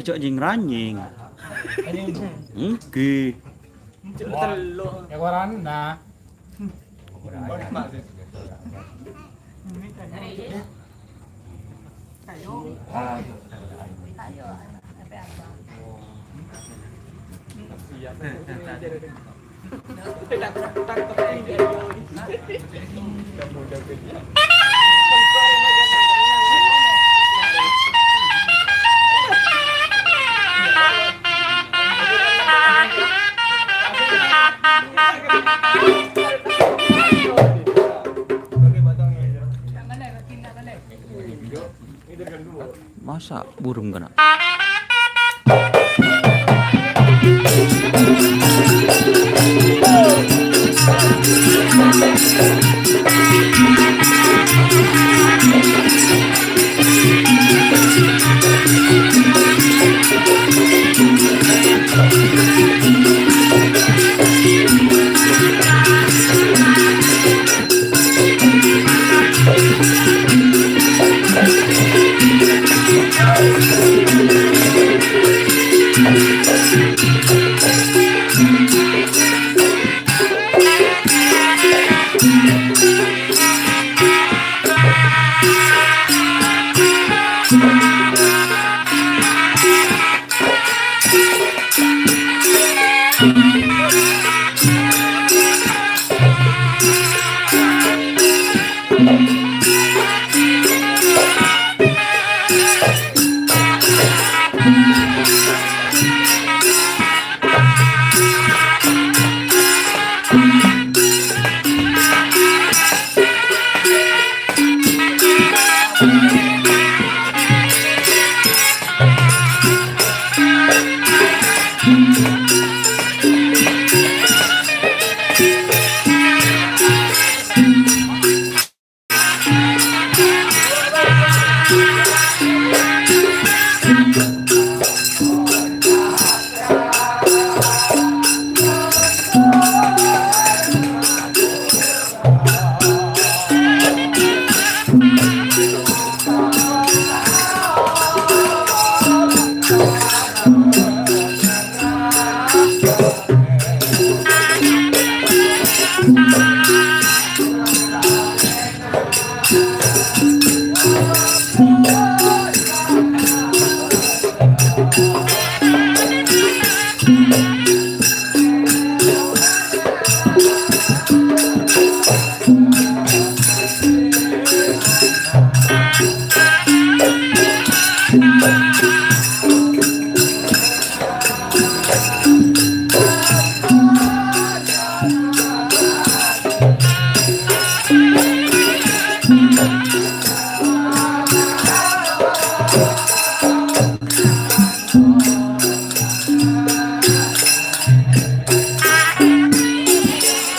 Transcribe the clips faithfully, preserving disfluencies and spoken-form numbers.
Cocok jing-ranjing. Èngghi. Ya, koran, nah. Masa burung kena?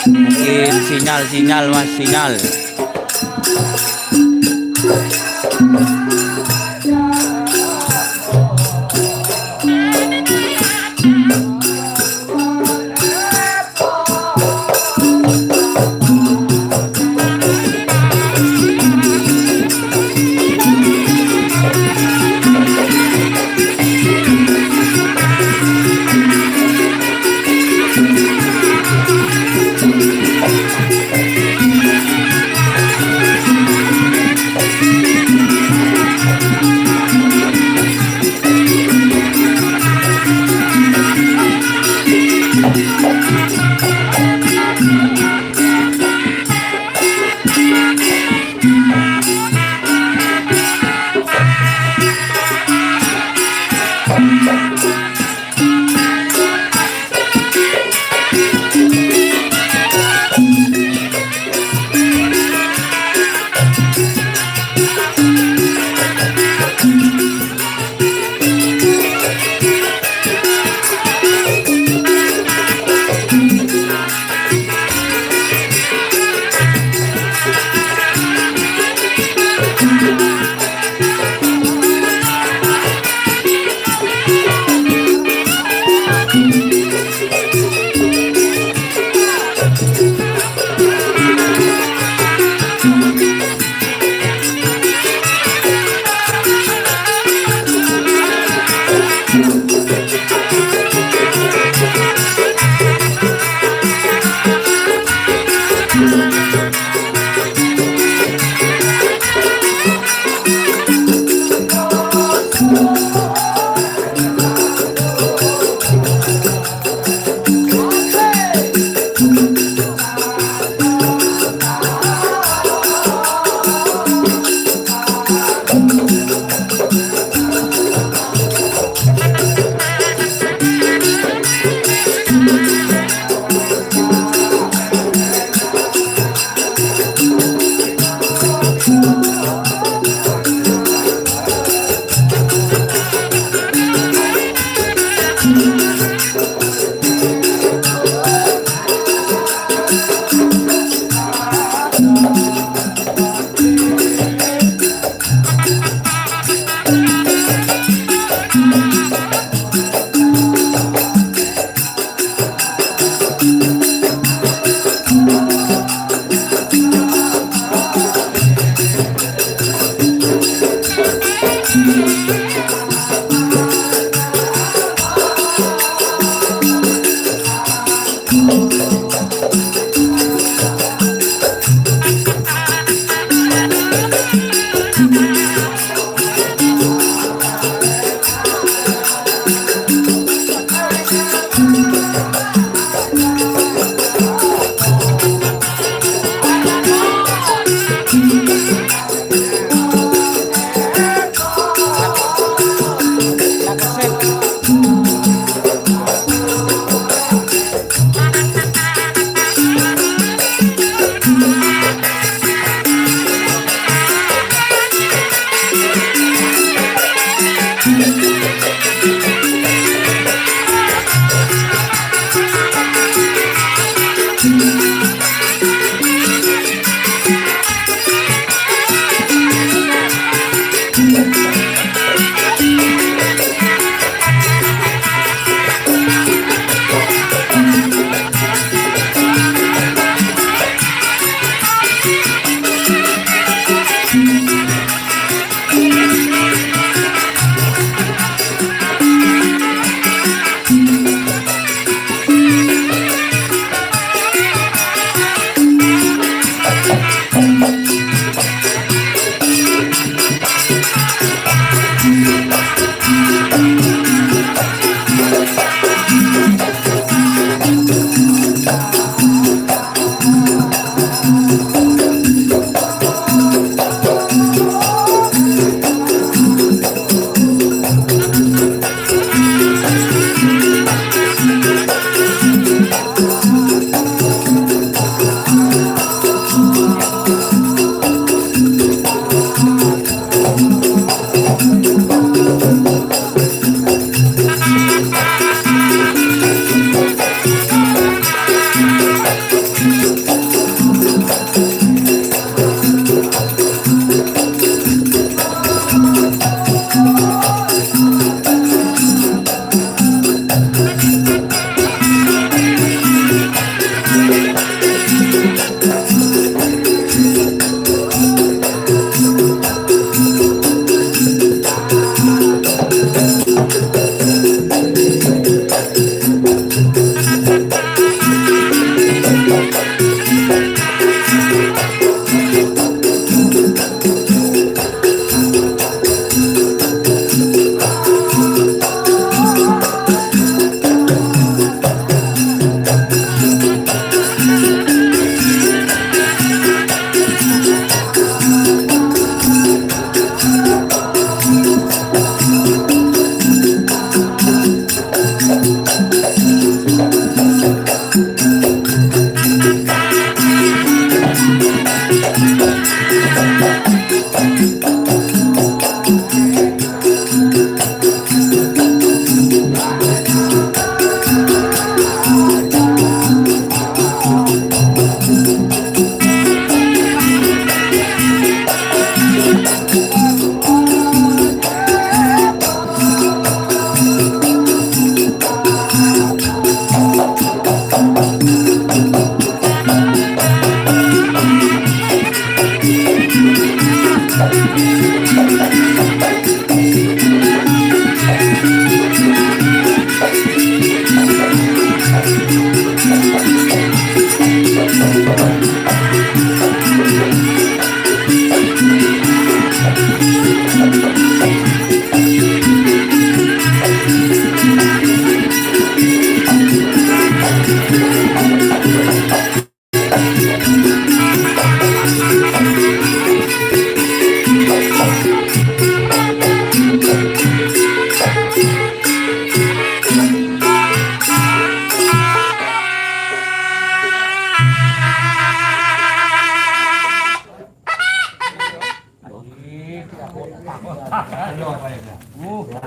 Mungkin sinyal, sinyal, Mas, sinyal.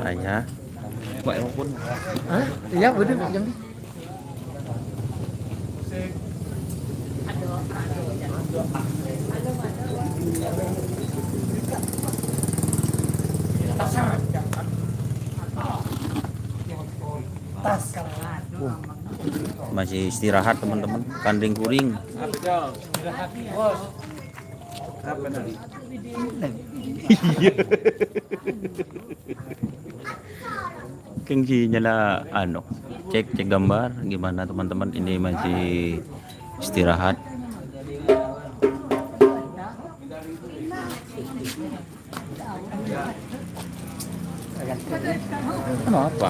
Ayah. Wah, ya ampun. Hah? Iya, bener, Pak Jambi. Masih istirahat, teman-teman. Kanding kuring. Apa tadi? Iya. Keng si nyala anu, cek, cek gambar gimana, teman-teman, ini masih istirahat. Kenapa?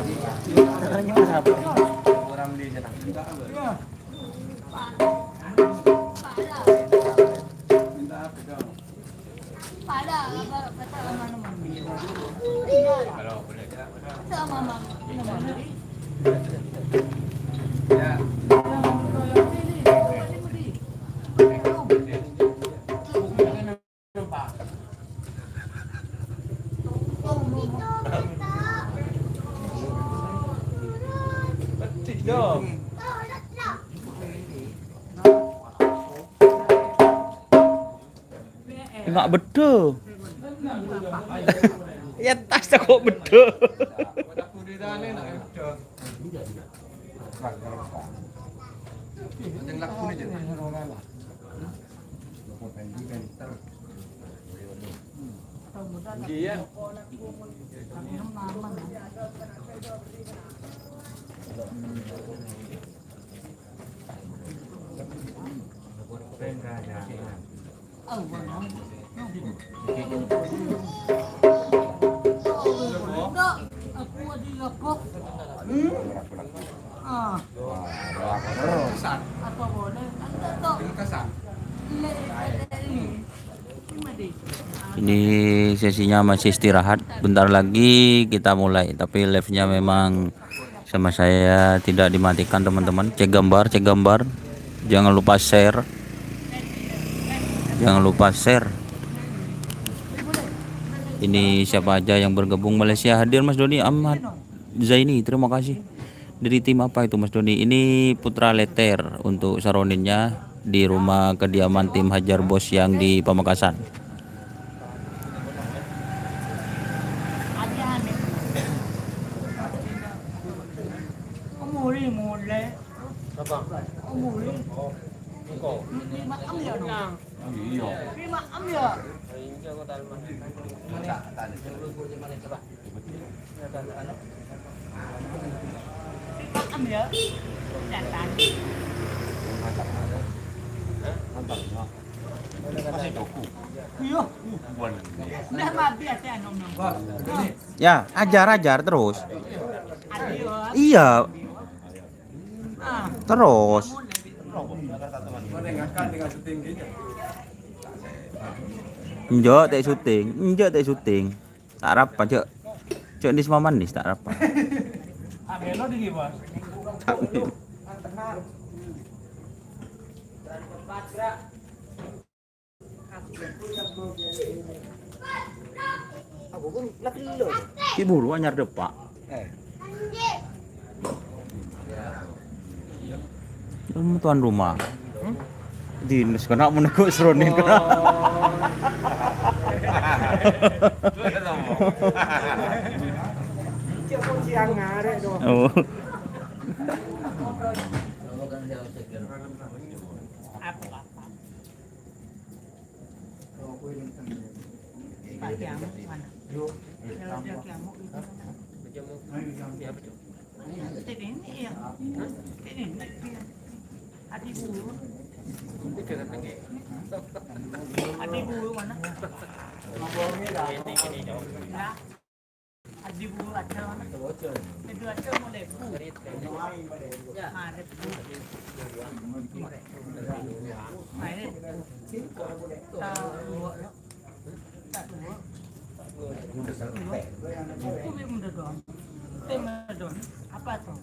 Enggak bedo. Ya tas kok bedo. Ini sesinya masih istirahat. Bentar lagi kita mulai, tapi live-nya memang sama saya tidak dimatikan, teman-teman. Cek gambar, cek gambar. Jangan lupa share. Jangan lupa share. Ini siapa aja yang bergabung? Malaysia hadir, Mas Doni Ahmad Zaini. Terima kasih. Dari tim apa itu, Mas Doni? Ini Putra Letter untuk saroninnya di rumah kediaman tim Hajar Bos yang di Pamekasan. Ya, ajar, ajar terus. Iya. Terus. Enjâ' ta' syuting, enjâ' ta' syuting. Ta' arapa, Cak. Cak, nis maman nis, ta' arapa. Ki buru anyar deppa'. Eh. Em, tuan rumah. Hmm? Dinas kena meneguk seroning kena. Oh. Oh. Kiamat mana? Kalau dia kiamat itu mana? Ini, ya. Ini, ya. Adi bulu. Adi bulu mana? Nah. Adi bulu ada mana? Itu ada mau lebu. Nah, lebu. Nah, lebu. Tahu. Apa tuh?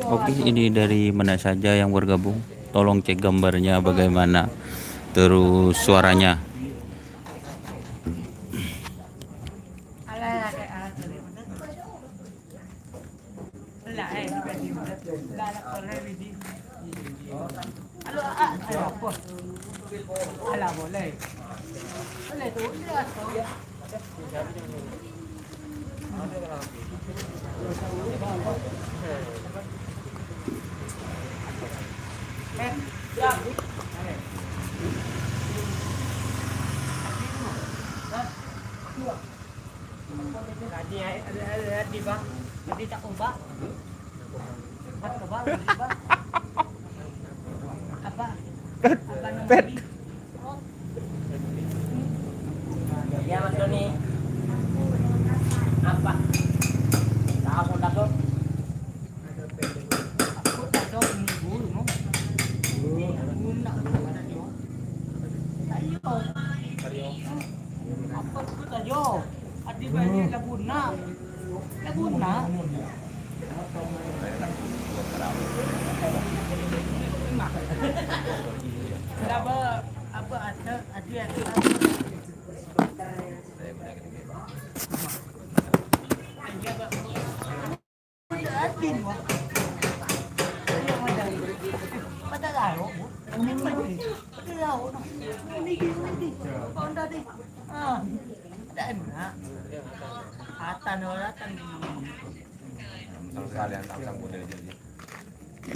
Oke, ini dari mana saja yang bergabung? Tolong cek gambarnya bagaimana, terus suaranya. Pet. Iya, Mas Doni. Apa? Tahu, tahu.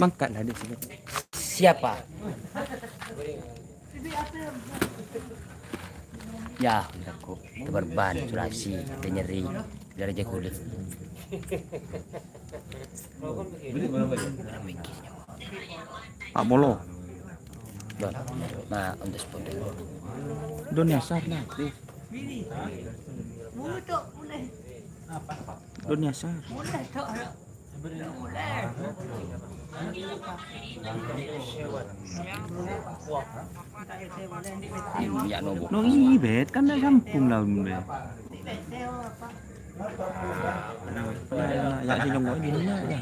Mangkat lah di sini. Siapa? Ya, aku berban, sulasi, ada nyeri, ada raja kulit. Pak Molo. Don. Nah, untuk sepuluh. Don Yasar nanti. Don Yasar. Ya, no, no, iya, Bet, kan udah sambung lah, Bet. Nah, ya, si Jonggo ini, ya.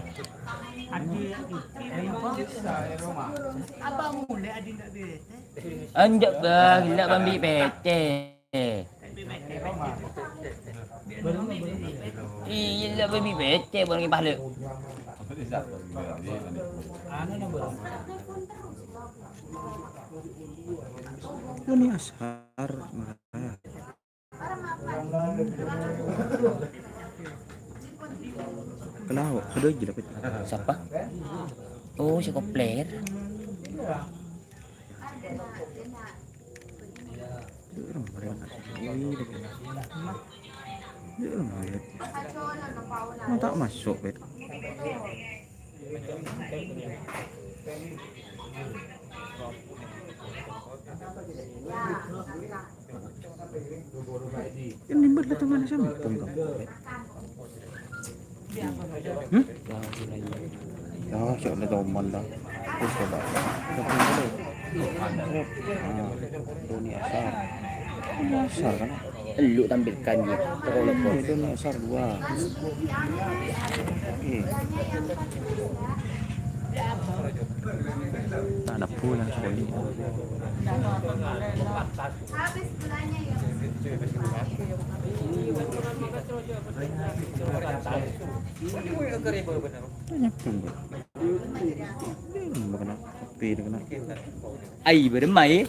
Anjak, Bang, enggak, Bang, ambil pete. Iya, lah, babi becek, bukan pahala. Ini asar. Kenapa? Kedua gila, Pit. Siapa? Oh, si Kopler. Mau tak masuk, Bet? Ini berdatangan sama punggang. Hmm? Ya, saya udah tahu mana. Terus coba. Kita pulang dulu. Ah, Doni Asar. Doni Asar kan? Lu tampilkan dia. Pokoknya. Iya, Doni Asar dua. Oke. Tak ada pulang sekali. Ai, beremai.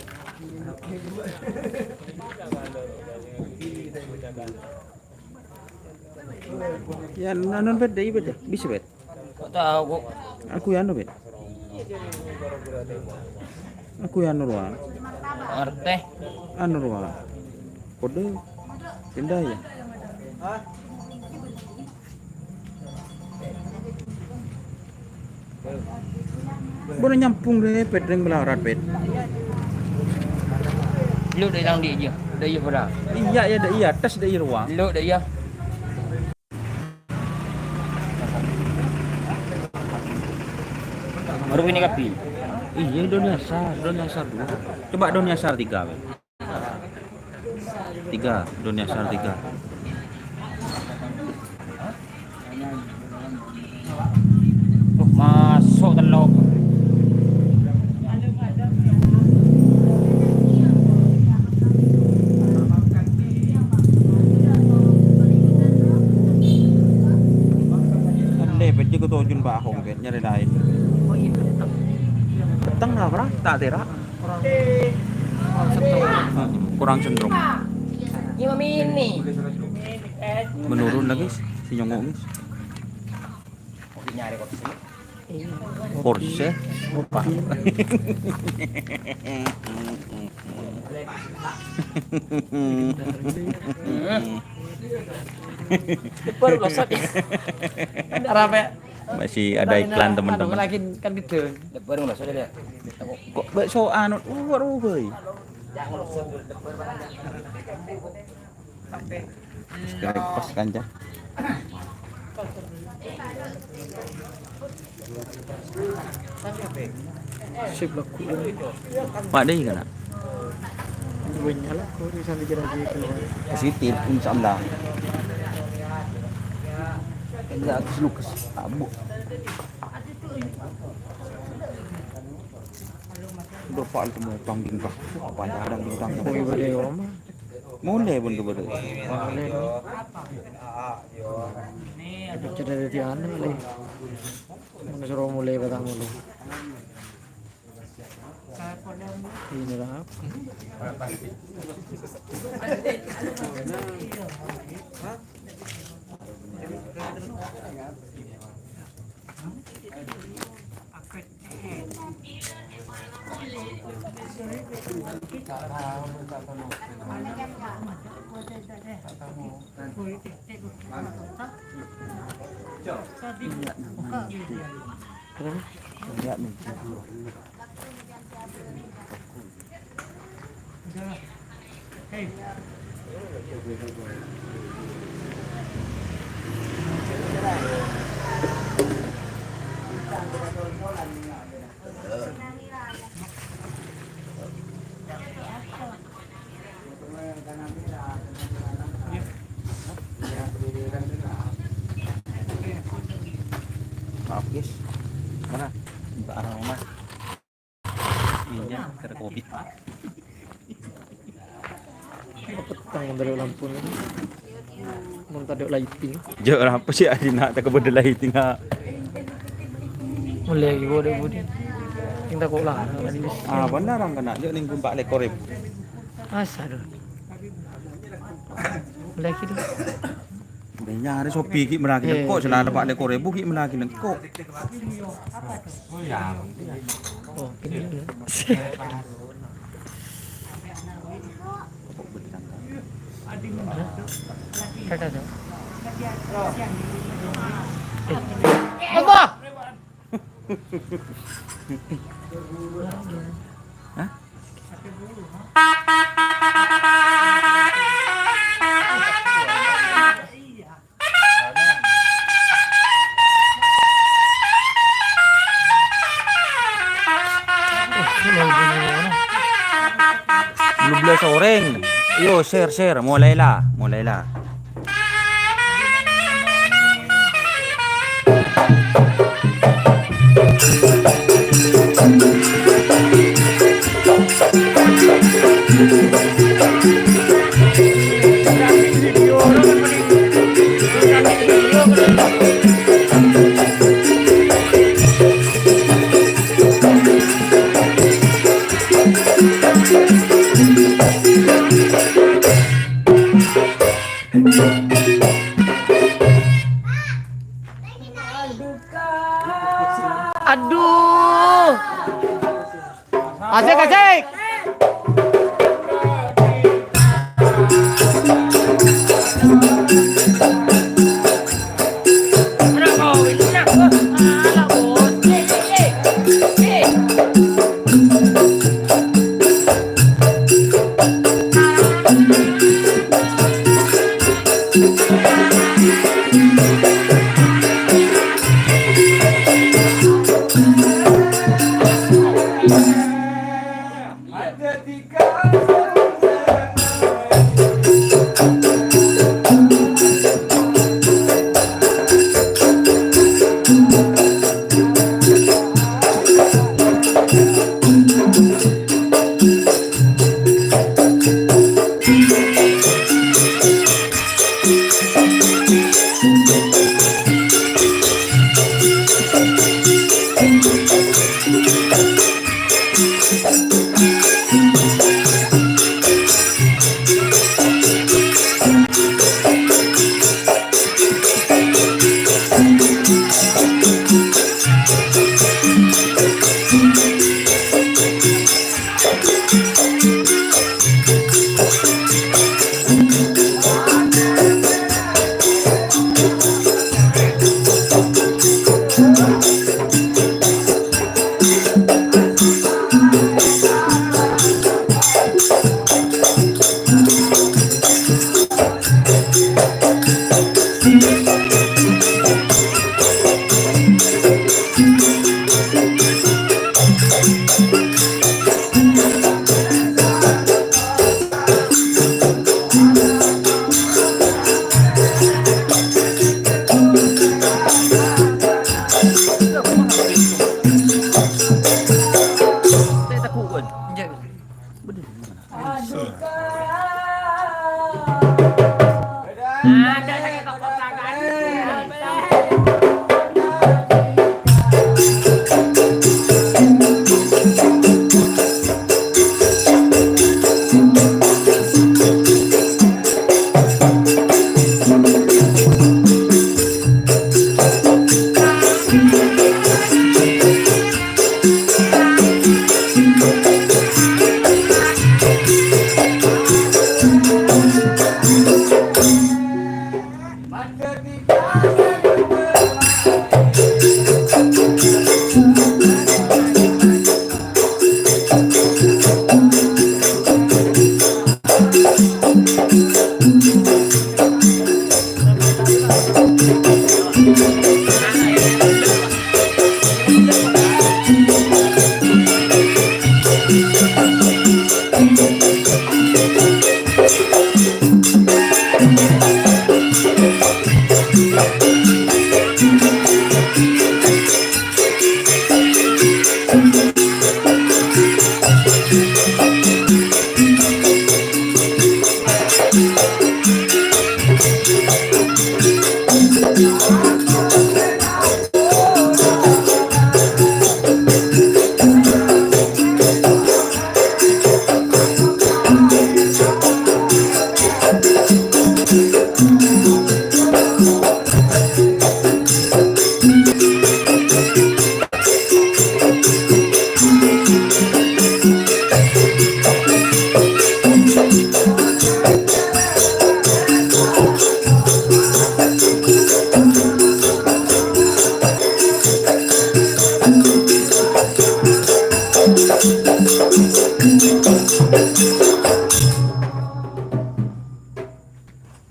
Yâ, nanon, Pèt, dâ'iyâ, Pèt, yâ? Bisa, Pèt? Kok tao, kok? Aku yâ, anu, Pèt. Aku yâ, anu, rowa. Ngartè. Anu, rowa. Kodhu. Pindah, yâ. Bâ'na nyambung rè, Pèt, rèng malarat, Pèt. Lu dâ' nang dâ' iyâ, dâ' iyâ pora. Iyâ, yâ, dâ' iyâ, tes dâ' iyâ rowa. Lu dâ' iyâ. Baru ini kabbhi. Iyâ, dâ' nyasar, dâ' nyasar dua. Coba dâ' nyasar tiga, Pèt. Tiga, dâ' nyasar tiga. Duh, maso' tello'. Lepet juga tojun bahong, Pèt, nyarè laèn. Tengah, bro, tak tera. Kurang sentrong. Kurang sentrong. Lima mini. Menurun lagi, si nyongo', guys. Nyarè kursi. Kursi? Lupa. Baru masuk. Masih ada iklan, teman-teman. Lagi kan gitu. Baru masuk deh. Kok bakso anu, waduh, boy. Pas kanca. Sip lagu. Pak Dei kana? Banyak lagu di sana kira-kira keluar. Positif, insya Allah. Enggak, Agus Lukas, Abu. Udah, Pak, itu mau panggung, Pak. Apa ya, ada bintang. Oh, iya, iya, Om. Mulai pun keburu. Mulai, no. Ada cedera di anu, Le. Mana suruh mulai, kata mulai. Ini lah. Maaf, guys. Mana? Minta arah rumah. Iya, kena covid. Petang dari lampu ni. Mun tadâ' lighting. Jâ' arapa sih adina tak kebetulan lighting, ha? Mulai lagi, budi, budi. Kita kok lah. Ah, benar, kan? Jâ' ning empat lekor ribu. Asa, duh. Mulai lagi, duh. Nyarè sobi ghi' mennagi lengko', sè la empat lekor ribu ghi' mennagi lengko'. Oh, gini ya. Kagak, Cok. Eh. Apa? Hah? Dua belas orang. Yo, share, share. Mulailah, mulailah. Aduh. Asik, asik.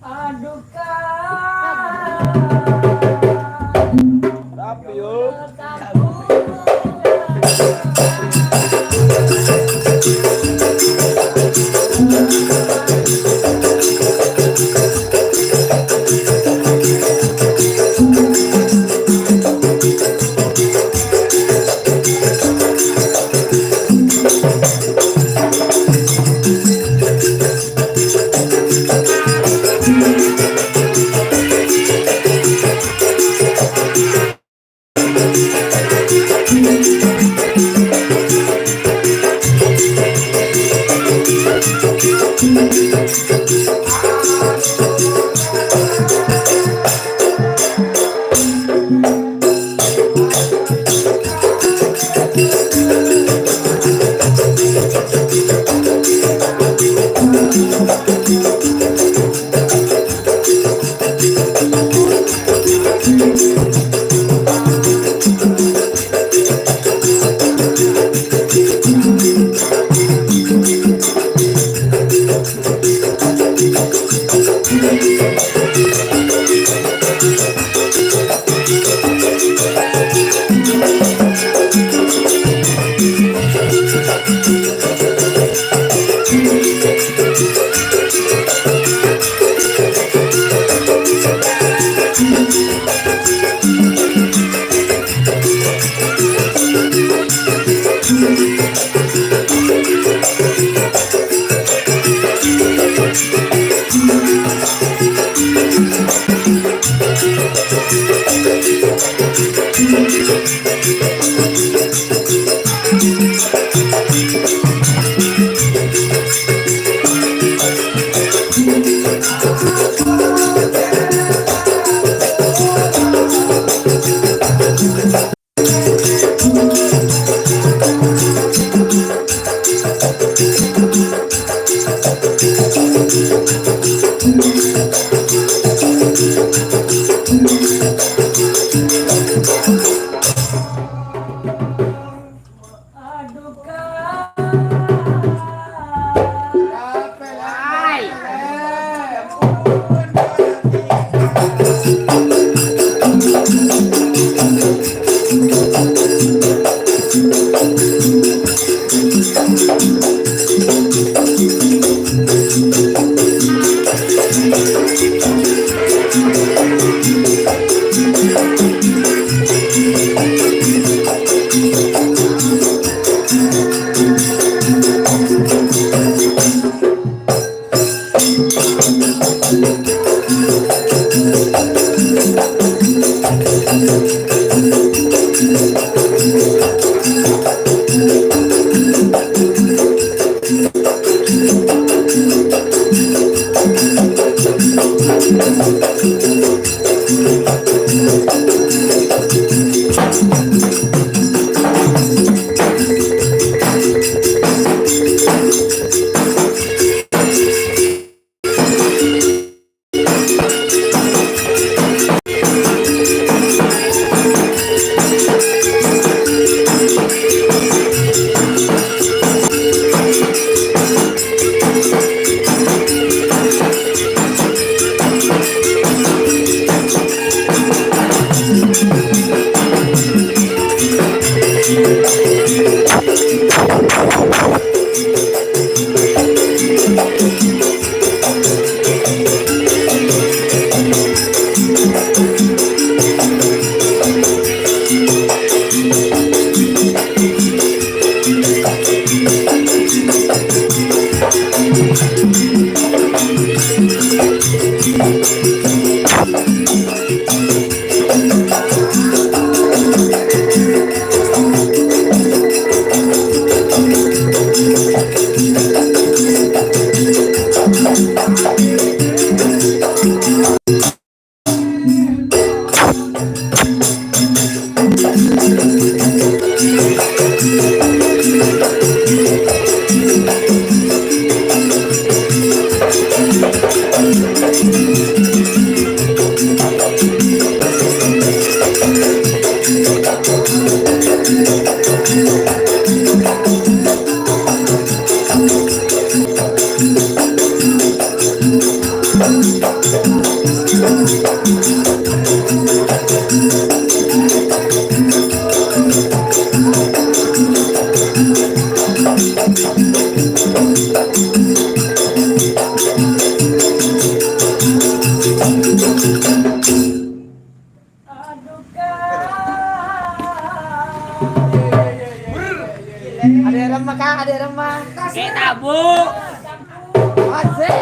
Aduh, Kak. Rapi, yo. Adek Rema, Kak, Adek Rema. Kita, Bu. Asik.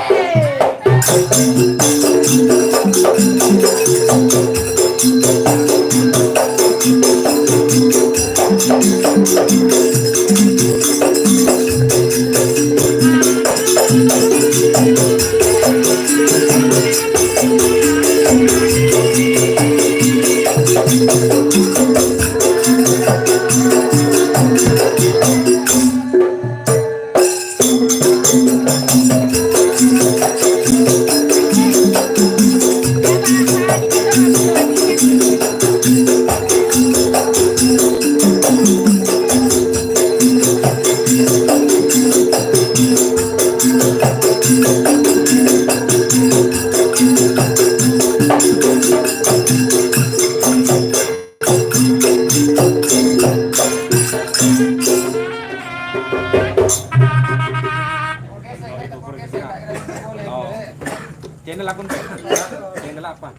Channel akun, channel apa?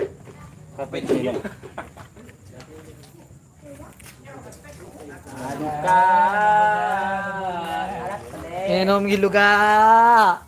Ngenom ghâllu, Kak.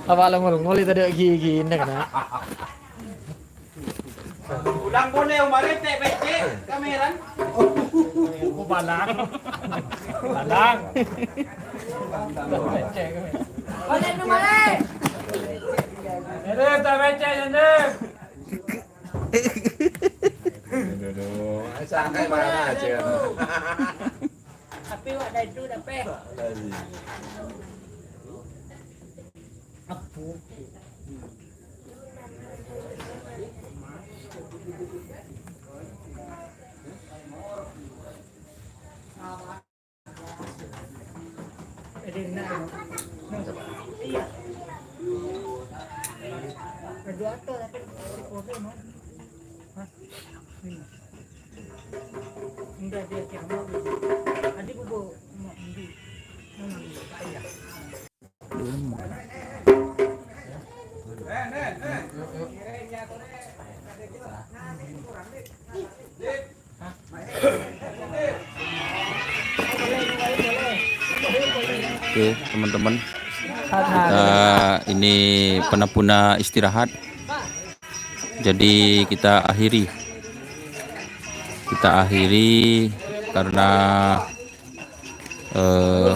Apa lo ngol-ngol tadi gigi ini kena? Ulang pole umare cek becek kameran. Oh, balang. Balang. Becek. Balik nu mare. Ini tak becek ini. Aduh, aduh, aduh. Santai mana aja. Tapi wak dadu dape. Iya. Oke, teman-teman. Kita ini penabuna istirahat. Jadi kita akhiri. Kita akhiri karena, eh,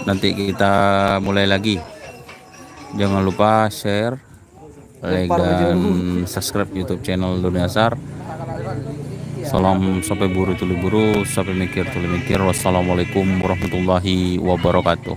nanti kita mulai lagi. Jangan lupa share, like, dan subscribe YouTube channel Dunia Asar. Salam sampè buru tuli buru, sampè mèkkèr tuli mèkkèr. Wassalamualaikum warahmatullahi wabarakatuh.